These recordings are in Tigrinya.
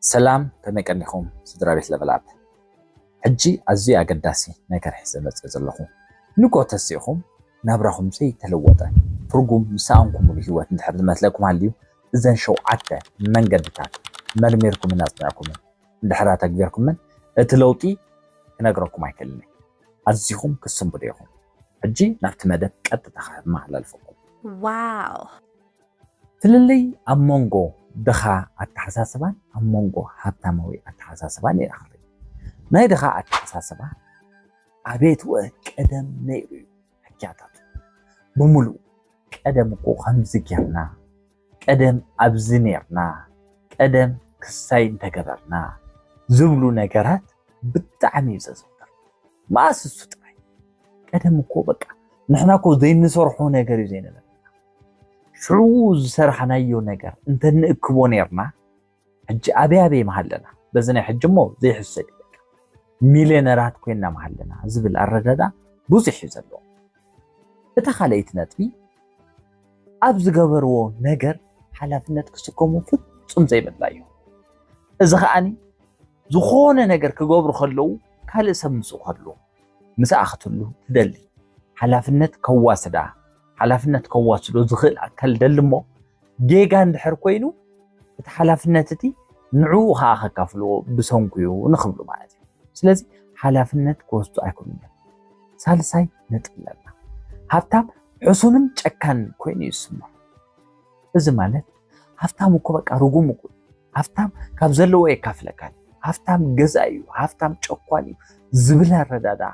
ሰላም፣ ከመይ ቀኒኹም ስድራ ቤት ለበላብ? ሕጂ ኣዝዩ ኣገዳሲ ነገር ሒዘ መጽእ ዘለኹ። ንጎ ተሲእኹም ናብራኹም ዘይተለወጠ ትርጉም ዝሰኣንኩምሉ ህይወት እንድሕር ዝመስለኩም ሃልዩ፣ እዘን ሸውዓተ መንገድታት መርሚርኩምን ኣጽኒዕኩምን እንድሕር ኣተግቢርኩምን፣ እቲ ለውጢ ክነግረኩም ኣይክእልን እየ። ኣዚኹም ክትስንብዱ ኢኹም። ሕጂ ናብቲ መደብ ቀጥታ ክመሓላልፈኩም። ዋው! ፍልልይ ኣብ መንጎ ድኻ ኣተሓሳስባን ኣብ መንጎ ሃብታማዊ ኣተሓሳስባን ኢና ክንርኢ። ናይ ድኻ ኣተሓሳስባ ኣቤት ወ ቀደም ነይሩ እዩ ሕክያታቱ ብምሉእ። ቀደም እኮ ከምዚ ጌርና፣ ቀደም ኣብዚ ኔርና፣ ቀደም ክሳይ እንተገበርና ዝብሉ ነገራት ብጣዕሚ እዩ ዘዘውተር። መኣስ እሱ ጥራይ። ቀደም እኮ በቃ ንሕና እኮ ዘይንሰርሖ ነገር እዩ ዘይነበረና። ሽዑ ዝሰራሕናዮ ነገር እንተንእክቦ ኔርና፣ ሕጂ ኣበይ ኣበይ መሃለና? በዚ ናይ ሕጂ እሞ ዘይሕሰብ እዩ። በቃ ሚልዮነራት ኮይንና መሃለና ዝብል ኣረዳዳ ብዙሕ እዩ ዘለዎ። እታ ካልኣይቲ ነጥቢ፣ ኣብ ዝገበርዎ ነገር ሓላፍነት ክስከሙ ፍጹም ዘይምድላይ እዩ። እዚ ከኣኒ ዝኾነ ነገር ክገብሩ ከለዉ ካልእ ሰብ ምስኡ ከሎ ምስኣ ክትህሉ ትደሊ። ሓላፍነት ከዋስዳ፣ ሓላፍነት ከዋስዶ ዝኽእል ኣካል ደሊ እሞ፣ ጌጋ እንድሕር ኮይኑ እቲ ሓላፍነት እቲ ንዕኡ ከኣ ከካፍልዎ ብሰንኩ እዩ ንኽብሉ ማለት እዩ። ስለዚ ሓላፍነት ክወስዱ ኣይኮኑን እዮም። ሳልሳይ ነጥቢ ኣለና። ሃብታም ሕሱምን ጨካን ኮይኑ ይስምዖ። እዚ ማለት ሃብታም እኮ በቃ ርጉም እኮ እዩ። ሃብታም ካብ ዘለዎ የካፍለካ እዩ። ሃብታም ገዛኢ እዩ፣ ሃብታም ጨኳን እዩ ዝብል ኣረዳድኣ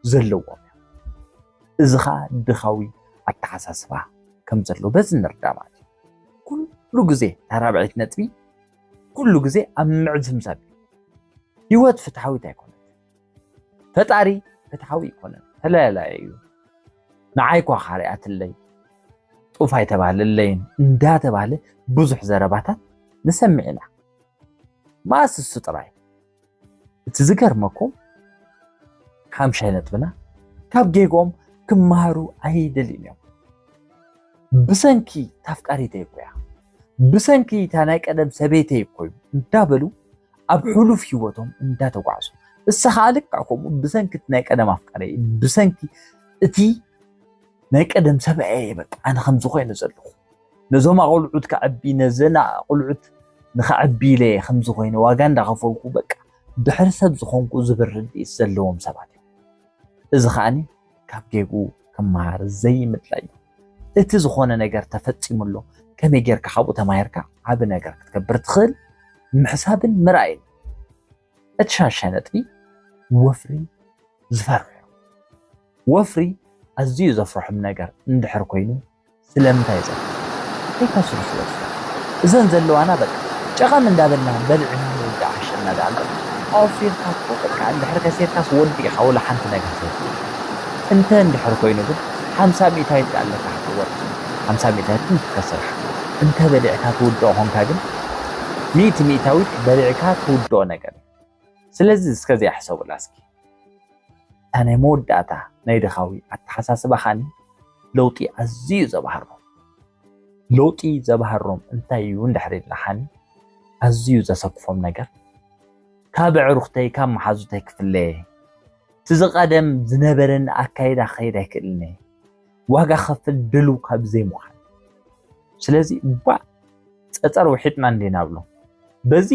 ዘለዎም እዮም። እዚ ኸኣ ድኻዊ ኣተሓሳስባ ከም ዘሎ በዚ ንርዳእ ማለት እዩ። ኩሉ ግዜ፣ እታ ራብዐይቲ ነጥቢ፣ ኩሉ ግዜ ኣብ ምዕዝምዛም እዩ። ህይወት ፍትሓዊት ኣይኮነትን። ፈጣሪ ፍትሓዊ ኣይኮነን፣ ተላላየ እዩ። ንዓይ እኳ ካሪኣትለይ፣ ጡፍ ኣይተባህለለይን እንዳተባህለ ብዙሕ ዘረባታት ንሰምዕ ኢና። መኣስ እሱ ጥራይ። እቲ ዝገርመኩም፣ ሓምሻይ ነጥብና፣ ካብ ጌግኦም ክመሃሩ ኣይደልዩን እዮም። ብሰንኪ ታፍቃሪተይ እኮ እያ፣ ብሰንኪ እታ ናይ ቀደም ሰበይተይ እኮ እዩ እንዳበሉ ኣብ ሕሉፍ ህይወቶም እንዳተጓዕዙ፣ እሳ ኸዓ ልክዕ ከምኡ ብሰንኪ እቲ ናይ ቀደም ኣፍቃሪ፣ ብሰንኪ እቲ ናይ ቀደም ሰብኣይ እየ በቃ ኣነ ከምዚ ኮይነ ዘለኹ፣ ነዞም ኣቆልዑት ከዕቢ፣ ነዘን ኣቆልዑት ንኸዕቢ ኢለ እየ ከምዚ ኮይነ ዋጋ እንዳኸፈልኩ በቃ ድሕሪ ሰብ ዝኾንኩ ዝብል ርድኢት ዘለዎም ሰባት እዮም። እዚ ከኣኒ ካብ ጌግኡ ክመሃር ዘይምድላይ እዩ። እቲ ዝኾነ ነገር ተፈጺሙ ኣሎ፣ ከመይ ጌርካ ካብኡ ተማሂርካ ዓቢ ነገር ክትገብር ትኽእል ምሕሳብን ምርኣይን። እቲ ሻሻይ ነጥቢ፣ ወፍሪ ዝፈርሑ እዮም። ወፍሪ ኣዝዩ ዘፍርሖም ነገር እንድሕር ኮይኑ ስለምንታይ እዩ ዘፍርሖም? ከይከስሩ ስለ ዝፈርሑ። እዘን ዘለዋና በቃ ጨቐም እንዳበልና በሊዕና ንውዳእ ሓሸና ደኣ እምበር፣ ኣወፊርካ እኮ በቃ እንድሕር ከሲርካስ ወዲ ኢኻ ወላ ሓንቲ ነገር ዘይብሉ። እንተ እንድሕር ኮይኑ ግን ሓምሳ ሚእታዊት ደኣ ኣለካ ሓንቲ ወርቂ፣ ሓምሳ ሚእታዊት ግን ትከስር። እንተ በሊዕካ ትውድኦ ኾንካ ግን ሚእቲ ሚእታዊት በሊዕካ ትውድኦ ነገር እዩ። ስለዚ እስከ እዚኣ ሕሰቡላ እስኪ። እታ ናይ መወዳእታ ናይ ድኻዊ ኣተሓሳስባ ኸኣኒ ለውጢ ኣዝዩ ዘባህሮም። ለውጢ ዘባህሮም እንታይ እዩ እንድሕር ኢልናኻኒ፣ ኣዝዩ ዘሰክፎም ነገር፣ ካብ ኣዕሩኽተይ ካብ መሓዙተይ ክፍለየ፣ እቲ ዝቐደም ዝነበረኒ ኣካይዳ ክኸይድ ኣይክእልን እየ፣ ዋጋ ክኸፍል ድሉው ካብ ዘይምዃን። ስለዚ እባ ጸጸር ውሒጥና እንዴ ናብሎ። በዚ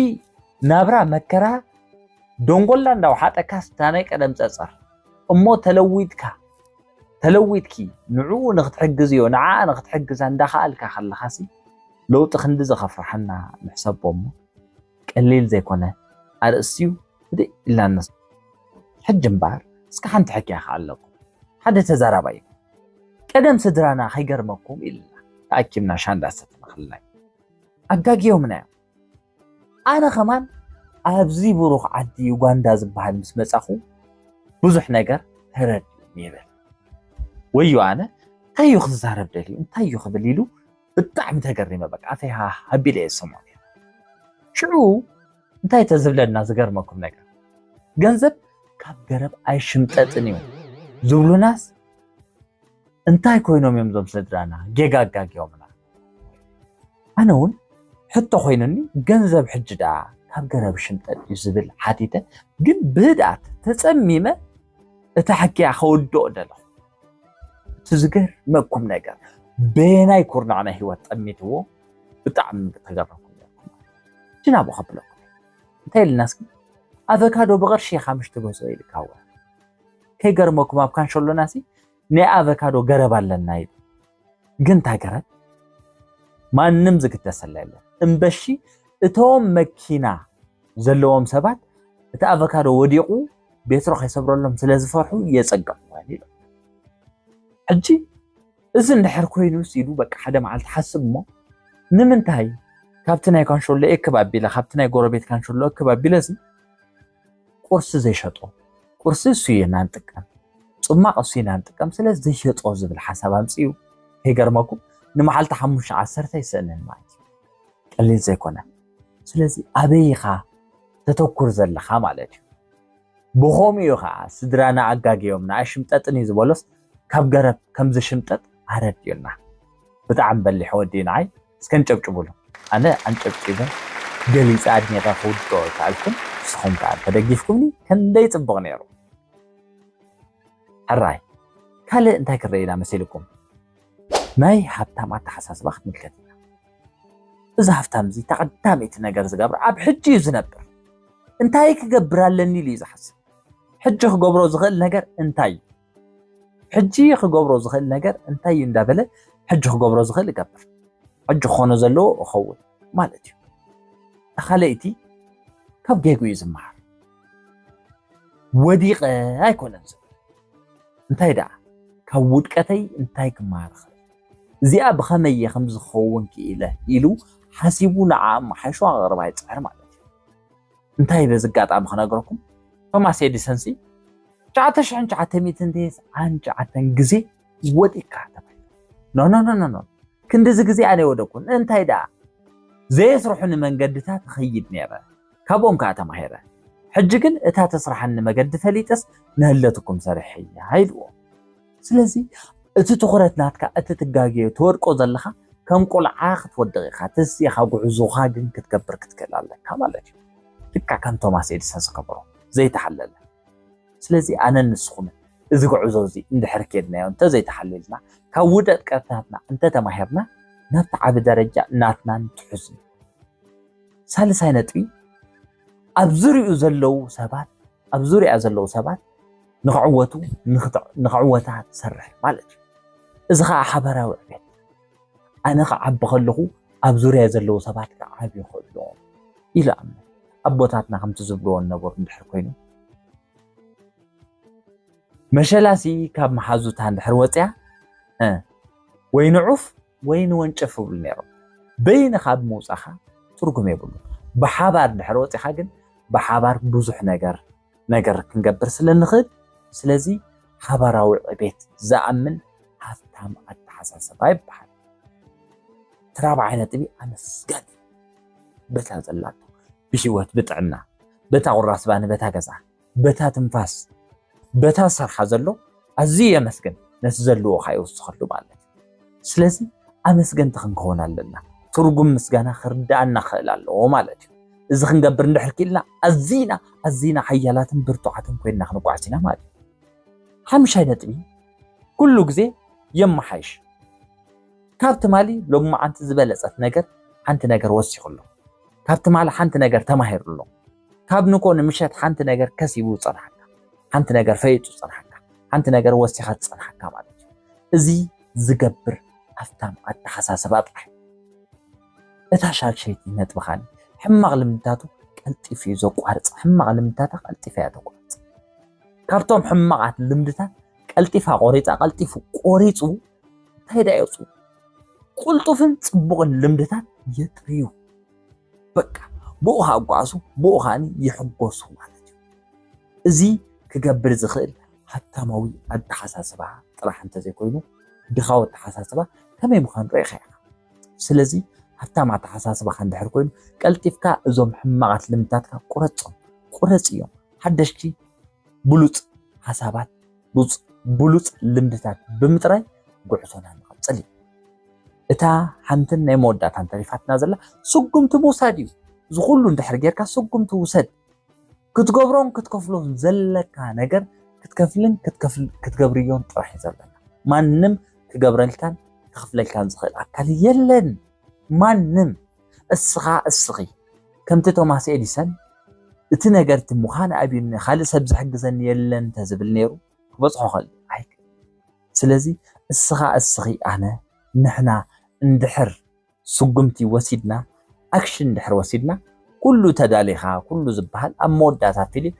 ናብራ መከራ ደንጎላ እንዳውሓጠካስ እታ ናይ ቀደም ጸጸር እሞ ተለዊጥካ፣ ተለዊጥኪ ንዕኡ ንኽትሕግዝዮ፣ ንዓኣ ንኽትሕግዛ እንዳኸኣልካ ከለኻሲ ለውጢ ክንዲ ዘኸፍርሓና ንሕሰቦ እሞ ቀሊል ዘይኮነ ኣርእስቲ እዩ። ህድእ ኢልና ንስ-፣ ሕጂ እምበኣር እስከ ሓንቲ ሕክያ ከኣ ኣለኩም። ሓደ ተዛራባይ፣ ቀደም ስድራና ከይገርመኩም ኢልና ተኣኪብና ሻንዳ ሰተና ከለና ኣጋግዮምና እዮም። ኣነ ከማን ኣብዚ ብሩኽ ዓዲ ዩጋንዳ ዝበሃል ምስ መጻኹ ብዙሕ ነገር ተረድእኒ ይብል። ወዮ ኣነ እንታይ እዩ ክዛረብ ደልዩ፣ እንታይ እዩ ክብል ኢሉ ብጣዕሚ ተገሪመ። በቃ ኣፈይ ሃ-፣ ሃቢለ እየ ዝሰምዖ ነይረ። ሽዑ እንታይ ተዝብለና ዝገርመኩም ነገር፣ ገንዘብ ካብ ገረብ ኣይሽምጠጥን እዩ ዝብሉናስ እንታይ ኮይኖም እዮም እዞም ስድራና? ጌጋ ኣጋጊዮምና። ኣነ እውን ሕቶ ኮይኑኒ፣ ገንዘብ ሕጂ ደኣ ካብ ገረብ ሽምጠጥ እዩ ዝብል ሓቲተ። ግን ብህድኣት ተጸሚመ እታ ሕክያ ከወድኦ ደለኹ። እቲ ዝገርመኩም ነገር፣ በየናይ ኩርናዕ ናይ ህይወት ጠሚትዎ፣ ብጣዕሚ ተገረምኩም ነርኩም። ሽናቦ ከብለኩም እንታይ ኢልና እስኪ? ኣቨካዶ ብቕርሺ ኢኻ ምሽ ትገዝኦ ኢልካዎ። ከይገርመኩም ኣብ ካንሸሎና ሲ ናይ ኣቨካዶ ገረብ ኣለና ኢሉ። ግን እታ ገረብ ማንም ዝግደሰላ የለን። እምበሺ እቶም መኪና ዘለዎም ሰባት እቲ ኣቨካዶ ወዲቑ ቤትሮ ከይሰብረሎም ስለ ዝፈርሑ የጸገምዎም ኢሉ። ሕጂ እዚ እንድሕር ኮይኑ ኢሉ በቃ ሓደ መዓልቲ ሓስብ እሞ ንምንታይ ካብቲ ናይ ካንሸሎ እክብ ኣቢለ ካብቲ ናይ ጎረቤት ካንሸሎ እክብ ኣቢለ እዚ ቁርሲ ዘይሸጦ ቁርሲ እሱ ኢና ንጥቀም ጽማቕ እሱ ኢና ንጥቀም ስለዚ ዘይሸጦ ዝብል ሓሳብ ኣምፅኡ። ከይገርመኩም ንመዓልቲ ሓሙሽተ ዓሰርተ ይስእንን ማለት እዩ። ቀሊል ዘይኮነ። ስለዚ ኣበይ ኢኻ ተተኩር ዘለኻ ማለት እዩ። ብኸምኡ እዩ ከዓ ስድራና ኣጋግዮምና ኣይሽምጠጥን እዩ ዝበሎስ ካብ ገረብ ከም ዝሽምጠጥ ኣረድኡና። ብጣዕሚ በሊሕ ወዲ እዩ ንዓይ። እስከ ንጨብጭቡሉ። ኣነ ኣንጨብጪበ ገሊፀ ኣድኒቐ ክውድኦ ኣይከኣልኩን። ንስኹም ከዓ እንተደጊፍኩምኒ ክንደይ ፅቡቕ ነይሩ። ሕራይ ካልእ እንታይ ክረኢና መሲልኩም? ናይ ሃብታም ኣተሓሳስባ ክትምልከት ኢና። እዚ ሃብታም እዚ ተቐዳመይቲ ነገር ዝገብር ኣብ ሕጂ እዩ ዝነብር። እንታይ ክገብር ኣለኒ ኢሉ እዩ ዝሓስብ። ሕጂ ክገብሮ ዝኽእል ነገር እንታይ እዩ? ሕጂ ክገብሮ ዝኽእል ነገር እንታይ እዩ እንዳበለ ሕጂ ክገብሮ ዝኽእል ይገብር። ሕጂ ክኾኖ ዘለዎ እኸውን ማለት እዩ። ካልኣይቲ ካብ ጌግኡ እዩ ዝመሃር። ወዲቐ ኣይኮነን ዝብል እንታይ ደኣ ካብ ውድቀተይ እንታይ ክመሃር እኽእል? እዚኣ ብኸመይ እየ ከምዚ ክኸውን ክኢለ ኢሉ ሓሲቡ ንዓ ኣመሓይሹ ኣቕርባ ይፅዕር ማለት እዩ። እንታይ በዚ ኣጋጣሚ ክነግረኩም ቶማስ ኤዲሰን ሲ ትሽዓተ ሽሕን ትሽዓተ ሚእትን ተስዓን ትሽዓተን ግዜ ወዲቅካ ተባሂሉ። ኖ ኖ ኖ ኖ ኖ ክንድዚ ግዜ ኣነ ወደኩን እንታይ ደኣ ዘየስርሑኒ መንገድታት እኸይድ ነይረ። ካብኦም ከዓ ተማሂረ። ሕጂ ግን እታ ተስርሓኒ መገዲ ፈሊጠስ ንህለትኩም ሰርሐያ ኢልዎ። ስለዚ እቲ ትኹረት ናትካ እቲ ትጋገዮ ትወድቆ ዘለኻ ከም ቆልዓ ክትወድቕ ኢኻ። ተሲኻ ጉዕዞኻ ግን ክትገብር ክትክእል ኣለካ ማለት እዩ። ልካ ከም ቶማስ ኤዲሰን ዝከበሮ ዘይተሓለለ። ስለዚ ኣነን ንስኹምን እዚ ጉዕዞ እዚ እንድሕር ከድናዮ እንተዘይተሓሊልና ካብ ውደቀታትና እንተተማሂርና ናብቲ ዓቢ ደረጃ ናትና ንትሑዝ። ሳልሳይ ነጥቢ ኣብ ዙሪኡ ዘለዉ ሰባት ኣብ ዙሪያ ዘለዉ ሰባት ንክዕወቱ ንክዕወታ ትሰርሕ ማለት እዩ። እዚ ከዓ ሓበራዊ ዕቤት ኣነ ክዓቢ ከለኹ ኣብ ዙሪያ ዘለዉ ሰባት ክዓብዩ ክእልዎም ኢሉ ኣምነ። ኣቦታትና ከምቲ ዝብልዎ ነበሩ እንድሕር ኮይኑ መሸላሲ ካብ መሓዙታ እንድሕር ወፅያ ወይ ንዑፍ ወይ ንወንጨፍ ይብሉ ነይሮም። በይንኻ ብምውፃኻ ትርጉም የብሉ። ብሓባር እንድሕር ወፂኻ ግን ብሓባር ብዙሕ ነገር ነገር ክንገብር ስለ ንኽእል ስለዚ ሓባራዊ ዕቤት ዝኣምን ሃፍታም ኣተሓሳሰባ ይበሃል። እቲ ራብዓይ ነጥቢ ኣመስጋኒ በታ ዘላቶ ብህይወት ብጥዕና በታ ቁራስ ባኒ በታ ገዛ በታ ትንፋስ በታ ዝሰርሓ ዘሎ ኣዝዩ የመስግን ነቲ ዘለዎ ከዓ ይውስኸሉ ማለት እዩ። ስለዚ ኣመስገንቲ ክንከውን ኣለና። ትርጉም ምስጋና ክርዳኣና ክኽእል ኣለዎ ማለት እዩ። እዚ ክንገብር እንድሕር ክኢልና ኣዚና ኣዚና ሓያላትን ብርቱዓትን ኮይንና ክንጓዓዝ ኢና ማለት እዩ። ሓምሻይ ነጥቢ ኩሉ ግዜ የመሓይሽ። ካብ ትማሊ ሎማዓንቲ ዝበለጸት ነገር ሓንቲ ነገር ወሲኹ ኣሎ። ካብ ትማሊ ሓንቲ ነገር ተማሂሩ ኣሎ። ካብ ንኮ ንምሸት ሓንቲ ነገር ከሲቡ ዝጸንሓካ ሓንቲ ነገር ፈይጡ ዝጸንሓካ ሓንቲ ነገር ወሲኻ ዝጸንሓካ ማለት እዩ። እዚ ዝገብር ኣፍታም ኣተሓሳስባ ጥራሕ። እታ ሻልሸይቲ ነጥቢ ካኒ ሕማቕ ልምድታቱ ቀልጢፉ እዩ ዘቋርጻ። ሕማቕ ልምድታታ ቀልጢፋ እያ ተቋርጽ። ካብቶም ሕማቓት ልምድታት ቀልጢፋ ቆሪጻ ቀልጢፉ ቆሪጹ እንታይ ዳ የውጽኡ? ቅልጡፍን ጽቡቕን ልምድታት የጥርዩ። በቃ ብኡ ኣጓዕሱ ብኡ ከዓኒ ይሕጎሱ ማለት እዩ። እዚ ክገብር ዝኽእል ሃብታማዊ ኣተሓሳስባ ጥራሕ እንተዘይኮይኑ ድኻዊ ኣተሓሳስባ ከመይ ምዃኑ ርኢኻ ኢኻ። ስለዚ ሃብታም ኣተሓሳስባኻ እንድሕር ኮይኑ ቀልጢፍካ እዞም ሕማቓት ልምድታትካ ቁረጾም። ቁረጽ እዮም። ሓደሽቲ ብሉጽ ሓሳባት ብሉጽ ልምድታት ብምጥራይ ጉዕዞና ንቐጽል እዩ። እታ ሓንትን ናይ መወዳእታን ተሪፋትና ዘላ ስጉምቲ ምውሳድ እዩ። እዚ ኩሉ እንድሕር ጌርካ ስጉምቲ ውሰድ። ክትገብሮን ክትከፍሎን ዘለካ ነገር ክትከፍልን ክትገብርዮን ጥራሕ እዩ ዘለና። ማንም ክገብረልካን ክኽፍለልካን ዝኽእል ኣካል የለን። ማንም። እስኻ እስኺ ከምቲ ቶማስ ኤዲሰን እቲ ነገር እቲ ምዃን ኣብዩኒ፣ ካልእ ሰብ ዝሕግዘኒ የለን እንተዝብል ነይሩ ክበፅሖ ኸእል ኣይክእል። ስለዚ እስኻ እስኺ ኣነ ንሕና እንድሕር ስጉምቲ ወሲድና፣ ኣክሽን እንድሕር ወሲድና፣ ኩሉ ተዳሊኻ ኩሉ ዝበሃል ኣብ መወዳእታ ፊልም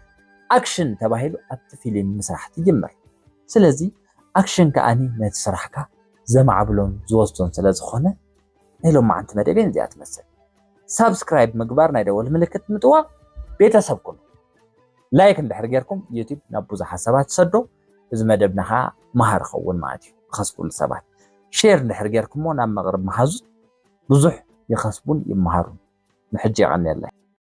ኣክሽን ተባሂሉ ኣብቲ ፊልም ምስራሕ ትጅምር። ስለዚ ኣክሽን ከኣኒ ነቲ ስራሕካ ዘማዕብሎን ዝወስዶን ስለ ዝኾነ ናይ ሎማዓንቲ መደቤን እዚኣ ትመስል። ሳብስክራይብ ምግባር ናይ ደወል ምልክት ምጥዋቕ ቤተሰብ ኩኑ። ላይክ እንድሕር ጌርኩም ዩቲብ ናብ ብዙሓት ሰባት ሰዶ፣ እዚ መደብና ኸዓ መሃር ኸውን ማለት እዩ። ንኸስብሉ ሰባት ሼር እንድሕር ጌርኩሞ ናብ መቕርብ መሃዙት ብዙሕ ይኸስቡን ይመሃሩን። ንሕጂ የቐንየለይ።